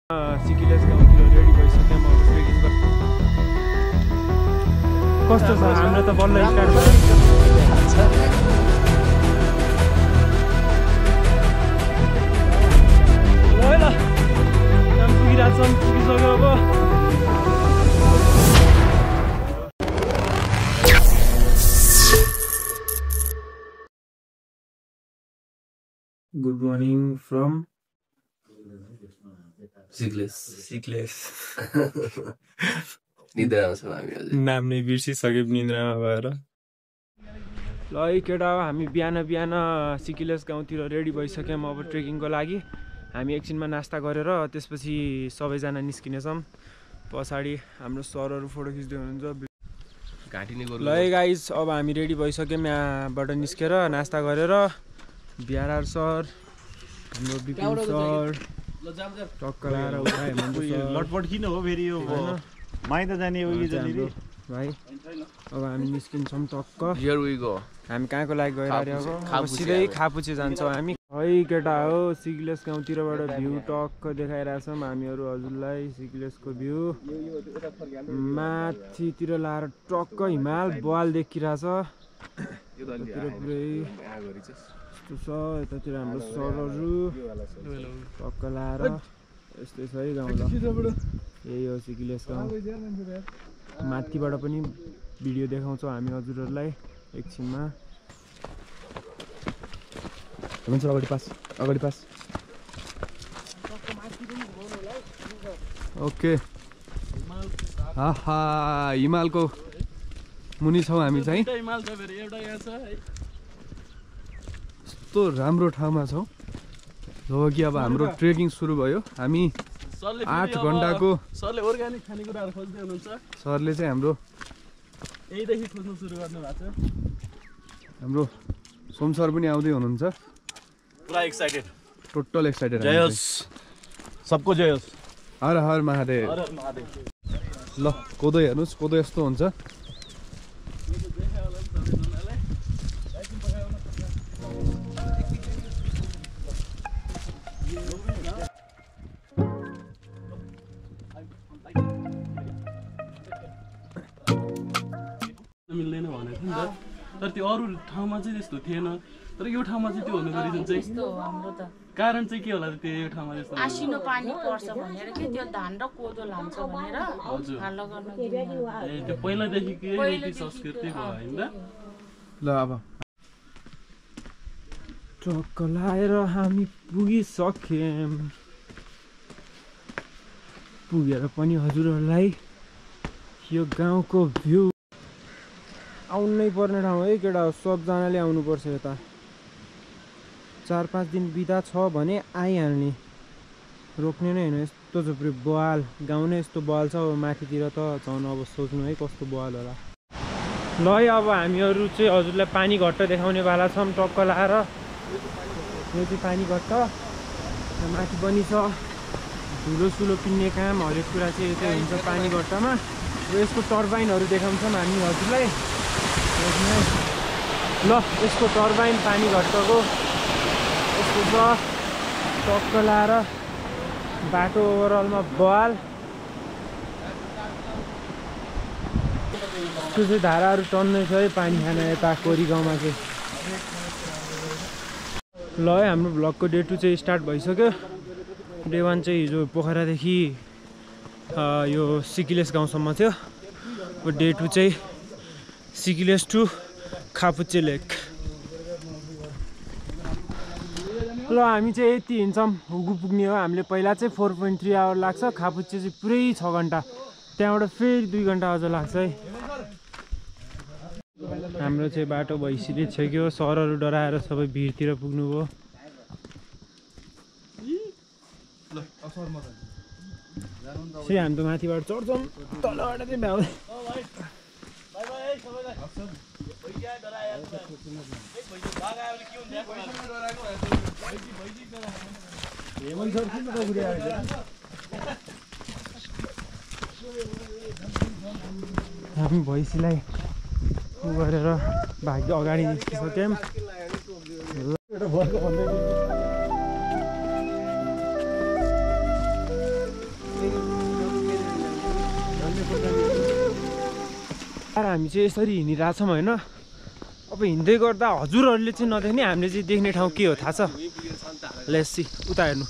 सिकिलेस गाउँतिर रेडी भइसक्यौँ अब ट्रेकिङ गर्न। कस्तो छ हाम्रो त बल्ल स्टार्ट भयो। ल हामी पुगिरहेको छौँ, पुगिसक्यो अब। Good morning from Sikles. निद्रामा छौँ हामी अझै, नाम नै बिर्सिसक्यौँ निन्द्रामा भएर। ल है केटा हो, हामी बिहान सिकिलेस गाउँतिर रेडी भइसक्यौँ अब ट्रेकिङको लागि। हामी एकछिनमा नास्ता गरेर त्यसपछि सबैजना निस्किनेछौँ। पछाडि हाम्रो सरहरू फोटो खिच्दै हुनुहुन्छ। ल है गाइज, अब हामी रेडी भइसक्यौँ यहाँबाट निस्केर नास्ता गरेर। बिहार सर, हाम्रो बिपिन सर टक्क लाएर उठाए लटपट किन हो फेरि यो माइत जाने हो कि भाइ। अब हामी निस्किन्छौँ टक्क। हामी कहाँको लागि गइरहेको, सिधै खापुचे जान्छौँ हामी। है केटा हो, सिक्लेस गाउँतिरबाट भ्यू टक्क देखाइरहेछौँ हामीहरू हजुरलाई। सिक्लेसको भ्यू माथितिर लाएर टक्क हिमाल बवाल देखिरहेछ। यतातिर हाम्रो सरहरू टक्क लाएर यस्तै छ है गाउँ। यही हो सिक्लेस गाउँ। माथिबाट पनि भिडियो देखाउँछौँ हामी हजुरहरूलाई एकछिनमा। अगाडि पास ओके। हा हिमालको मुनि छौँ हामी चाहिँ। यस्तो राम्रो ठाउँमा छौँ जब कि अब हाम्रो ट्रेकिङ सुरु भयो। हामी 8 घन्टाको सरले अर्ग्यानिक खानेकुराहरू खोज्दै हुनुहुन्छ। सरले चाहिँ हाम्रो यहीदेखि खोज्नु सुरु गर्नु भएको छ। हाम्रो सोम सर पनि आउँदै हुनुहुन्छ। पुरा एक्साइटेड, टोटल एक्साइटेड। जय होस्, सबको जय होस्। हर हर महादेव। ल कोदो हेर्नुहोस्, कोदो यस्तो हुन्छ। मिल्दैन भनेको नि त, तर त्यो अरू ठाउँमा चाहिँ त्यस्तो थिएन। तर यो ठाउँमा चाहिँ त्यो हुनुको रिजन चाहिँ कारण चाहिँ के होला त्यो यो ठाउँमा त्यस्तो? आसिनो पानी पर्छ भनेर के त्यो धान र कोदो लान्छ भनेर हाल्ला गर्न दिनु। ए त्यो पहिलादेखिकै रीति संस्कृति भयो हैन। ल अब टक्क लाएर हामी पुगिसक्यौँ। पुगेर पनि हजुरहरूलाई यो गाउँको भ्यू आउनै पर्ने ठाउँ है केटा हो। सबजनाले आउनुपर्छ यता। 4-5 दिन बिदा छ भने आइहाल्ने, रोक्ने नै होइन। यस्तो झुप्री बवाल गाउँ नै यस्तो बवाल छ। अब माथितिर त झन् अब सोच्नु है कस्तो बवाल होला। ल है अब हामीहरू चाहिँ हजुरलाई पानी घट्ट देखाउने वाला छौँ टक्क लाएर। यो चाहिँ पानी घट्ट माथि पनि छ। धुलो सुलो पिन्ने काम हरेक कुरा चाहिँ यतै हुन्छ पानी घट्टमा। र यसको टर्बाइनहरू देखाउँछौँ हामी हजुरलाई। ल यसको टर्बाइन पानी घट्टको यस्तो छ। टक्क लाएर बाटो ओभरअलमा बवाल। त्यो चाहिँ धाराहरू टन्नै छ है पानी खान यता कोरी गाउँमा चाहिँ। ल है हाम्रो भ्लगको डे 2 चाहिँ स्टार्ट भइसक्यो। डे 1 चाहिँ हिजो पोखरादेखि यो सिकिलेस गाउँसम्म थियो। डे 2 चाहिँ सिकिलेस टु खापुचे लेक। ल हामी चाहिँ यति हिँड्छौँ, हुगु पुग्ने हो। हामीले पहिला चाहिँ 4.3 आवर लाग्छ। खापुचे चाहिँ पुरै 6 घन्टा, त्यहाँबाट फेरि 2 घन्टा अझ लाग्छ है। हाम्रो चाहिँ बाटो भइसक्यो। सरहरू डराएर सबै भिरतिर पुग्नुभयो। फेरि हामी त माथिबाट चढ्छौँ, तलबाट चाहिँ भ्याउ। हामी भैँसीलाई गरेर भाग्य अगाडि निस्किसक्यौँ। हामी चाहिँ यसरी हिँडिरहेछौँ होइन। अब हिँड्दै गर्दा हजुरहरूले चाहिँ नदेख्ने हामीले चाहिँ देख्ने ठाउँ के हो थाहा छ? लेट्स सी, उता हेर्नु।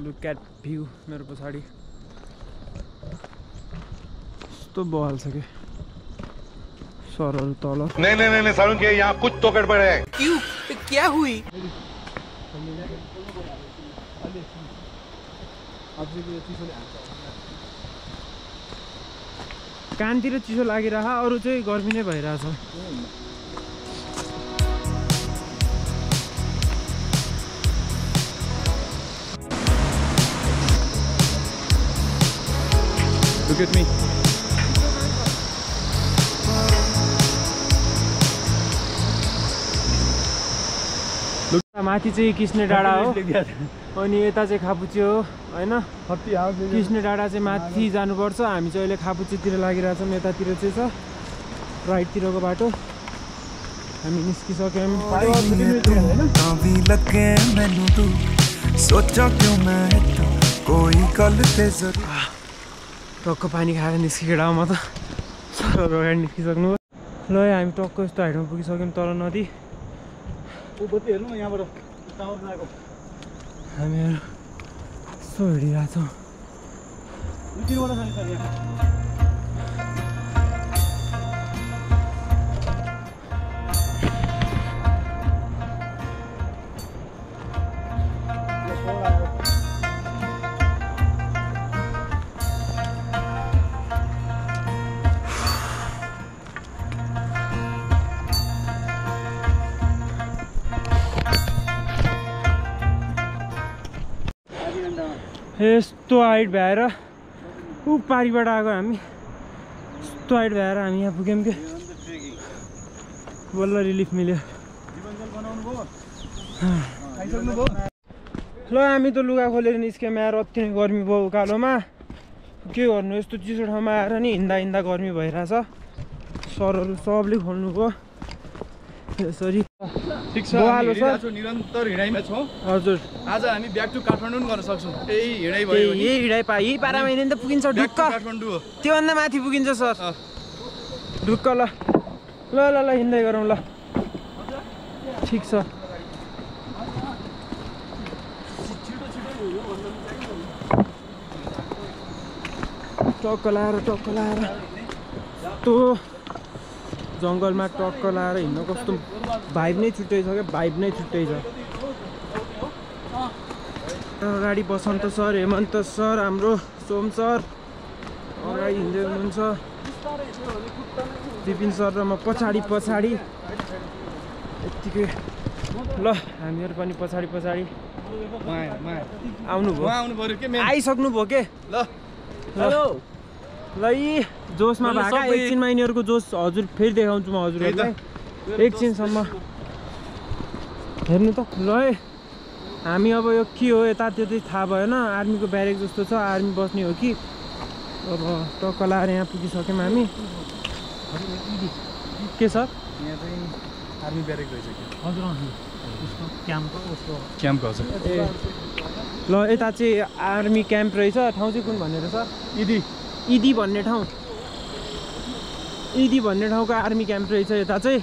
Look at view मेरो पछाडि यस्तो बवाल छ के सरहरू तल। नहीं सारुण के यहाँ कुछ तो गड़बड़ है। क्यों? क्या हुई? कानतिर चिसो लागिरह, अरू चाहिँ गर्मी नै भइरहेछ। Look at me. माथि चाहिँ कृष्ण डाँडा हो अनि यता चाहिँ खापुचे हो होइन। कृष्ण डाँडा चाहिँ माथि जानुपर्छ, हामी चाहिँ अहिले खापुचेतिर लागिरहेछौँ। यतातिर चाहिँ छ राइटतिरको बाटो। हामी निस्किसक्यौँ। टक्क पानी खाएर निस्किकेटा म त सर अगाडि निस्किसक्नु। ल हामी टक्क यस्तो हाइटमा पुगिसक्यौँ तल नदी। हामीहरू यस्तो हिँडिरहेछौँ। यस्तो हाइट भएर ऊ पारिबाट आएको हामी। यस्तो हाइट भएर हामी यहाँ पुग्यौँ कि बल्ल रिलिफ मिल्यो। ल हामी त लुगा खोलेर निस्क्यौँ यार। अति नै गर्मी भयो उकालोमा। के गर्नु, यस्तो चिसो ठाउँमा आएर नि हिँड्दा गर्मी भइरहेछ। सरहरू सबले खोल्नुभयो यसरी। ठीक छ, बवालो छ। निरन्तर हिँडाइमा छौँ। हजुर, आज हामी ब्याक टु काठमाडौँ गर्न सक्छौँ। यही हिँडाइ भयो भने यही हिँडाइ यही पारामा हिँड्यो नि त पुगिन्छ ढुक्क। काठमाडौँ हो, त्योभन्दा माथि पुगिन्छ सर ढुक्क। ल ल ल ल हिँड्दै गरौँ ल। ठिक छ। टक्क लाएर त्यो जङ्गलमा टक्क लाएर हिँड्नु कस्तो भाइब नै छुट्टै छ क्या। भाइब नै छुट्टै छ। अगाडि बसन्त सर, हेमन्त सर, हाम्रो सोम सर अगाडि हिँड्दै हुनुहुन्छ। विपिन सर र म पछाडि यत्तिकै। ल हामीहरू पनि पछाडि आउनुभयो। आइसक्नु भयो के? ल यी जोसमा भएका एकछिनमा यिनीहरूको जोस हजुर फेरि देखाउँछु म हजुरहरूलाई एकछिनसम्म हेर्नु त। ल है हामी अब यो के हो यता त्यो चाहिँ थाहा भएन। आर्मीको ब्यारेक जस्तो छ, आर्मी बस्ने हो कि। अब टक्क लाएर यहाँ पुगिसक्यौँ हामी। के सर? यहाँ चाहिँ आर्मी ब्यारेक रहेछ कि? हजुर उसको क्याम्पको हजुर। ल यता चाहिँ आर्मी क्याम्प रहेछ। ठाउँ चाहिँ कुन भनेर सर? इदी भन्ने ठाउँ। इदी भन्ने ठाउँको आर्मी क्याम्प रहेछ यता चाहिँ।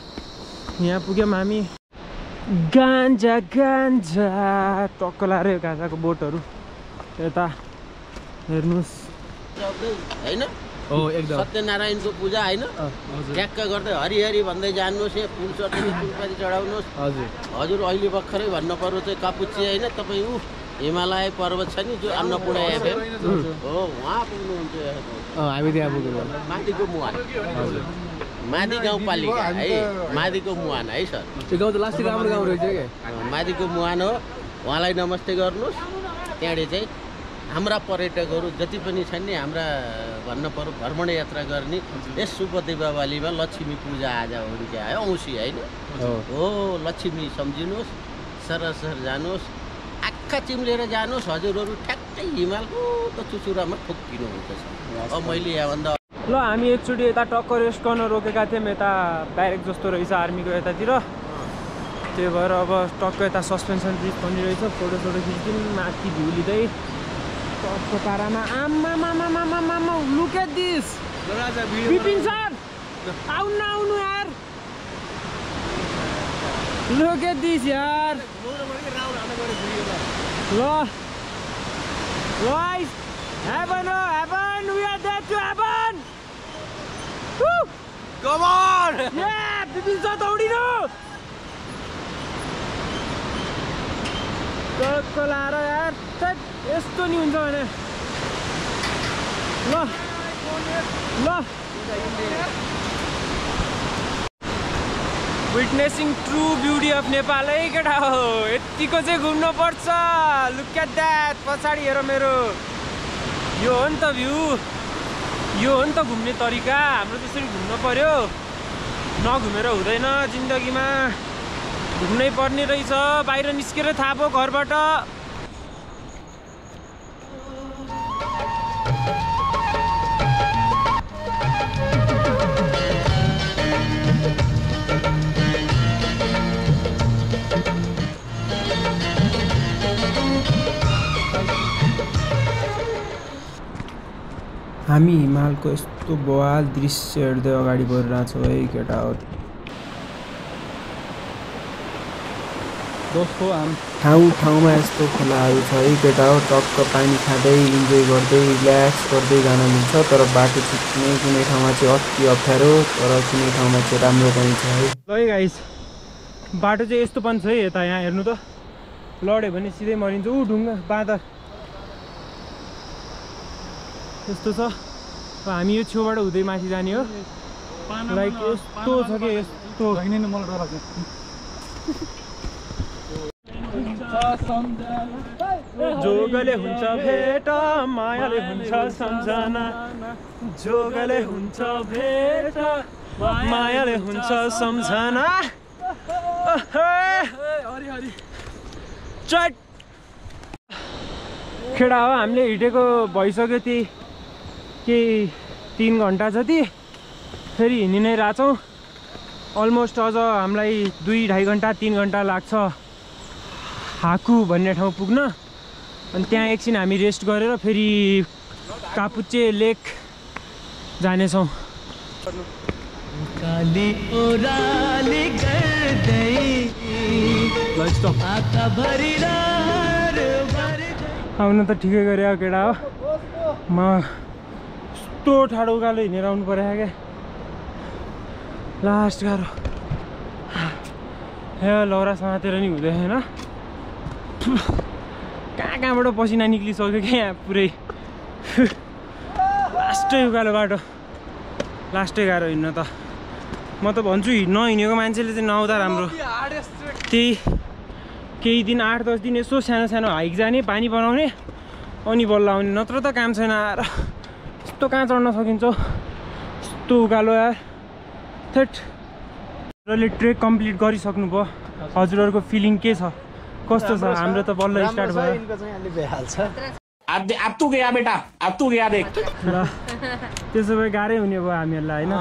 यहाँ पुग्यौँ हामी। गान्जा टक्क लाएर यो गाँजाको बोटहरू यता हेर्नुहोस् होइन। एकदम सत्यनारायणको पूजा होइन, ट्याक्क गर्दै हरिहरि भन्दै जानुहोस्। यहाँ फुल फुलपाती चढाउनुहोस्। हजुर अहिले भर्खरै भन्नु पर्यो चाहिँ कापुची होइन, तपाईँ हिमालय पर्वत छ नि जो अन्नपूर्ण एफएम हो, उहाँ पुग्नुहुन्छ। हामी त्यहाँ पुग्नु माथिको मुहान, माथि गाउँपालिका है, माथिको मुहान है सर। त्यो गाउँ त लास्टै राम्रो गाउँ रहेछ क्या। माथिको मुहान हो, उहाँलाई नमस्ते गर्नुहोस्। त्यहाँबाट चाहिँ हाम्रा पर्यटकहरू जति पनि छन् नि हाम्रा भन्न पर्यो भ्रमण यात्रा गर्ने यस शुभ दीपावलीमा लक्ष्मी पूजा आज हुन्के आयो औँसी होइन हो लक्ष्मी सम्झिनुहोस् सरसर जानुहोस् आँखा चिम्लेर जानुहोस् हजुरहरू ठ्याक्कै हिमालको त चुचुरामा ठोक्किनुहुन्छ अब मैले यहाँभन्दा ल हामी एकचोटि यता टक्क रेस्ट गर्न रोकेका थियौँ यता ब्यारेक जस्तो रहेछ आर्मीको यतातिर त्यही भएर अब टक्क यता सस्पेन्सन ब्रिज पनि रहेछ फोटोसोटो खिच्यौँ माथि भ्यू लिँदै टक्क पारामा आम्मा look at this Bipin sir आउनु यार लुक एट दिस यार ल guys heaven we are there to heaven woo come on yeah Bipin sir दौडिनु टक्क लाएर यार यस्तो नि हुन्छ भने ल witnessing true beauty of Nepal है केटा हो यतिको चाहिँ घुम्नु पर्छ लुक एट द्याट पछाडि हेर मेरो यो हो नि त भ्यू यो हो नि त घुम्ने तरिका हाम्रो त्यसरी घुम्नु पर्यो नघुमेर हुँदैन जिन्दगीमा घुम्नै पर्ने रहेछ बाहिर निस्केर थाहा भयो घरबाट हामी हिमालको यस्तो बवाल दृश्य हेर्दै अगाडि बढिरहेछौँ है केटा हो दोस्रो ठाउँमा यस्तो खोलाहरू छ है केटा हो टक्क पानी खाँदै इन्जोय गर्दै रिल्याक्स गर्दै जान मिल्छ तर बाटो चाहिँ कुनै ठाउँमा चाहिँ अति अप्ठ्यारो तर कुनै ठाउँमा चाहिँ राम्रो पनि छ है ल गाइस बाटो चाहिँ यस्तो पनि छ है यता यहाँ हेर्नु त लड्यो भने सिधै मरिन्छ ऊ ढुङ्गा बाँदर यस्तो छ हामी यो छेउबाट हुँदै माथि जाने हो लाइक यस्तो छ कि यस्तो मलाई डर लाग्छ जोगले हुन्छ भेट मायाले हुन्छ सम्झना जोगले हुन्छ भेट मायाले हुन्छ सम्झना चट खेडा हो हामीले हिँडेको भइसक्यो त्यही केही 3 घन्टा जति फेरि हिँडि नै रहेछौँ अलमोस्ट अझ हामीलाई 2-2.5 घन्टा 3 घन्टा लाग्छ हाकु भन्ने ठाउँ पुग्न अनि त्यहाँ एकछिन हामी रेस्ट गरेर फेरि कापुचे लेक जानेछौँ आउनु त ठिकै गरे केटा हो म यस्तो ठाडो उकालो हिँडेर आउनु पऱ्यो क्या लास्ट गाह्रो हे लौरा समातेर नि हुँदैन कहाँबाट पसिना निक्लिसक्यो क्या यहाँ पुरै लास्टै उकालो बाटो लास्टै गाह्रो हिँड्न त म त भन्छु नहिँडेको मान्छेले चाहिँ नआउँदा राम्रो त्यही केही दिन 8-10 दिन यसो सानो सानो हाइक जाने पानी बनाउने अनि बल्ल आउने नत्र त काम छैन आएर यस्तो कहाँ चढ्न सकिन्छ यस्तो उकालो यार थेट हजुरले ट्रेक कम्प्लिट गरिसक्नु भयो हजुरहरूको फिलिङ के छ कस्तो छ हाम्रो त बल्ल स्टार्ट भयो अब तू गया बेटा अब तू गया देख ल त्यसो भए गाह्रै हुने भयो हामीहरूलाई होइन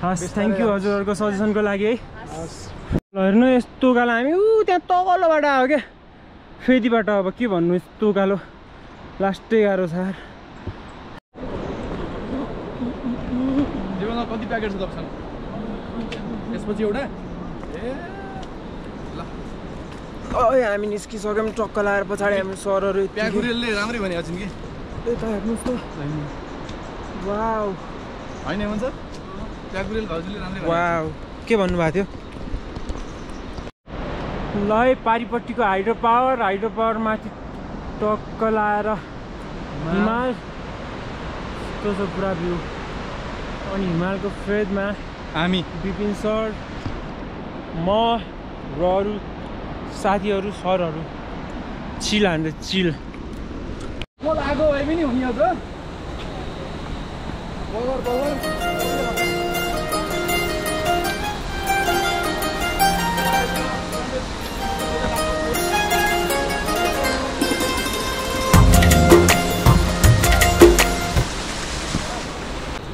हस् थ्याङ्क यू हजुरहरूको सजेसनको लागि है ल हेर्नु यस्तो उकालो हामी त्यहाँ तलबाट आयो क्या फेदीबाट अब के भन्नु यस्तो उकालो लास्टै गाह्रो छ यार कति प्याकेट छ तपाईँसँग यसपछि एउटा हामी निस्किसक्यौँ टक्क लगाएर पछाडि हामी सरहरू प्याकुरेलले राम्रै भनेको छिन् कि यता हेर्नुहोस् त वाउ होइन हुन्छ प्याकुरेल हजुरले राम्रै वाउ के भन्नुभएको थियो ल है पारिपट्टिको हाइड्रो पावर माथि टक्क लगाएर हिमाल यस्तो छ पुरा भ्यू अनि हिमालको फेदमा हामी बिपिन सर म र अरू साथीहरू सरहरू चिल हान्दै चिल म आगो भए पनि हुने हजुर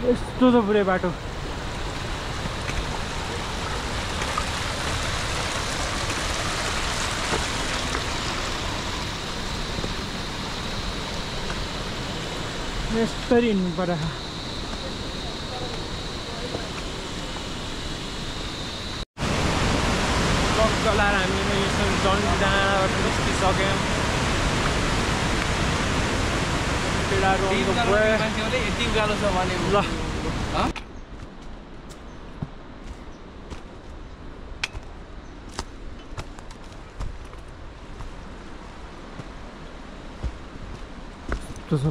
यस्तो छ पुरै बाटो यस्तरी हिँड्नु पर्छ लाएर हामी डाँडाबाट निस्किसक्यौँ यति गाह्रो छ भने ल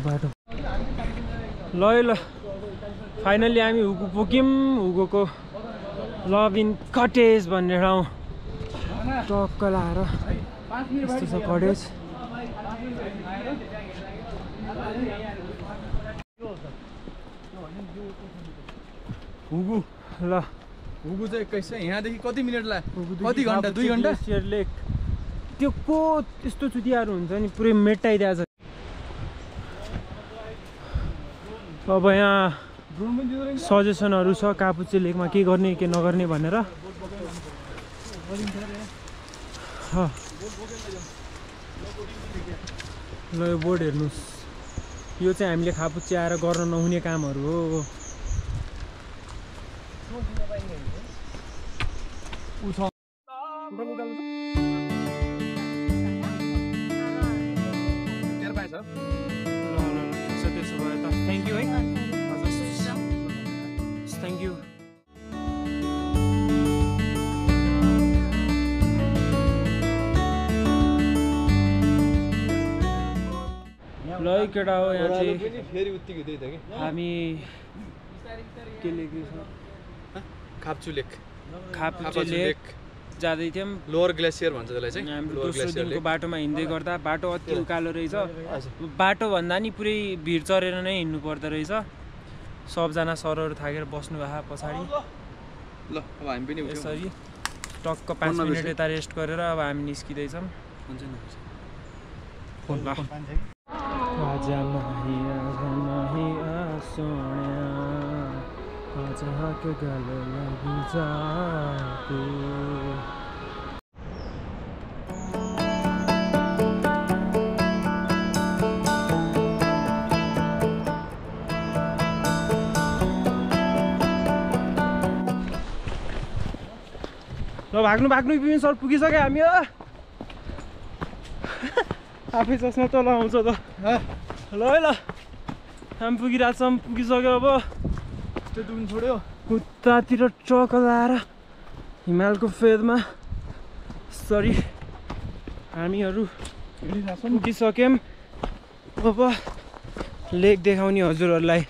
बाटो ल फाइनली हामी हुगु पुग्यौँ हुगुको लभ इन कटेज भन्ने ठाउँ टक्क लाएर यस्तो छ कटेज हुगु ल हुगु चाहिँ 21 यहाँदेखि कति मिनेट लाग्यो कति घन्टा 2 घन्टा लेक त्यो को यस्तो चुतियाहरू हुन्छ नि पुरै मेटाइदिएको छ अब यहाँ सजेसनहरू छ कापुचे लेकमा के गर्ने के नगर्ने भनेर ल यो बोर्ड हेर्नुहोस् यो चाहिँ हामीले कापुचे आएर गर्न नहुने कामहरू हो Thank you, Thank you. ल केटा हो यहाँ चाहिँ फेरि उत्तिकै त्यही त के हामी के लेख्यो खाप्चु लेक खापुचे लेक जाँदै थियौँ लोअर ग्लेसियर भन्छ त्यसलाई चाहिँ हाम्रो दोस्रो दिनको बाटोमा हिँड्दै गर्दा बाटो अति उकालो रहेछ बाटो भन्दा नि पुरै भिड चढेर नै हिँड्नु पर्दो रहेछ सबजना सरहरू थाकेर बस्नु भएको पछाडि ल अब हामी पनि यसरी टक्क 5 मिनेट यता रेस्ट गरेर अब हामी निस्किँदैछौँ आजा माही सोन्या आजा के गल लगी जाको ल भाग्नु विपिन सर पुगिसक्यो हामी आफै चस्मा तल आउँछ त ल है ल हामी पुगिरहेछौँ पुगिसक्यो अब त्यो दुन छोड्यो उतातिर ट्रक लाएर हिमालको फेदमा सरी हामीहरू पुगिसक्यौँ अब लेक देखाउने हजुरहरूलाई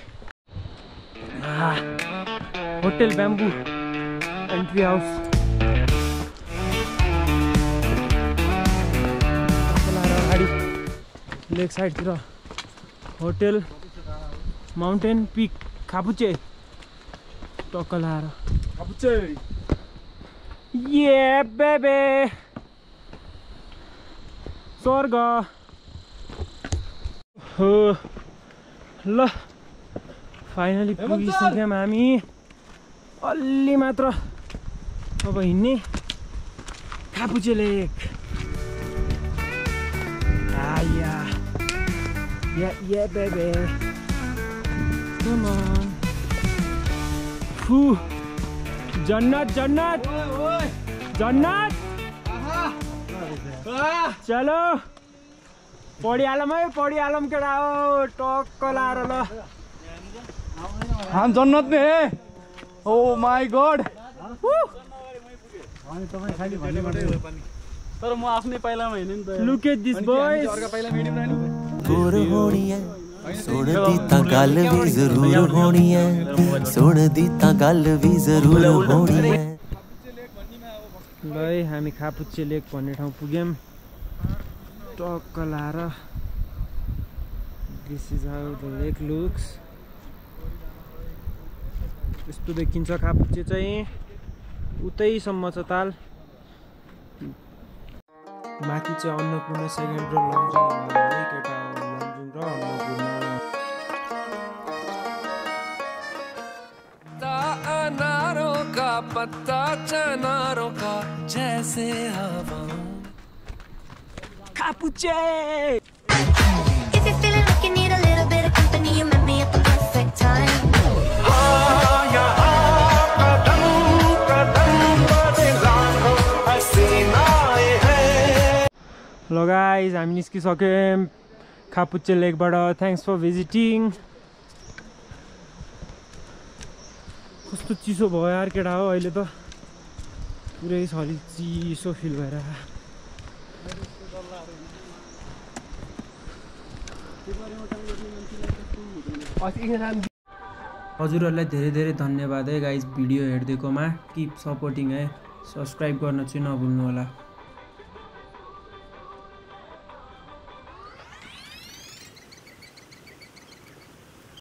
होटेल ब्याम्बू एन्ट्री हाउस लेक साइडतिर होटेल माउन्टेन पिक खापुचे टक्क लाएर खापुचे ये बेबे स्वर्ग हो ल फाइनली पुगिसक्यौँ हामी अलि मात्र अब हिँड्ने खापुचे लेक Yeah, baby. Come on. Jannat. चलो पढी आलम केटा हो टक्क लाएर ल हम जन्नत में है ओ माय गॉड तर म आफ्नै पाइलामा हिँड्ने नि त लुक एट दिस बॉयज अर्का पाइला मिडियम रानी गुर होनी है सुन दी ता गल भी जरूर होनी है सुन दी ता गल भी जरूर होनी है भाइ हामी खापुचे लेक भन्ने ठाउँ पुग्यौँ टक्क लाएर This is how the lake looks. यस्तो देखिन्छ कापुचे चाहिँ उतैसम्म छ ताल माथि चाहिँ अन्नपूर्ण सेकेन्ड र लमजुङ है केटा लमजुङ र अन्नपूर्ण अनारों का पत्ता चनारों का जैसे हवा Kapuche If you're feeling like you need a little bit of company, you met me at the perfect time. Hello guys, हामी निस्किसक्यौँ कापुचे लेकबाट थ्याङ्क्स फर भिजिटिङ कस्तो चिसो भयो यार केटा हो अहिले त पुरै अलि चिसो फिल भएर हजुरहरूलाई धेरै धेरै धन्यवाद है गाइज भिडियो हेर्दैकोमा किप सपोर्टिङ है सब्सक्राइब गर्न चाहिँ नभुल्नु होला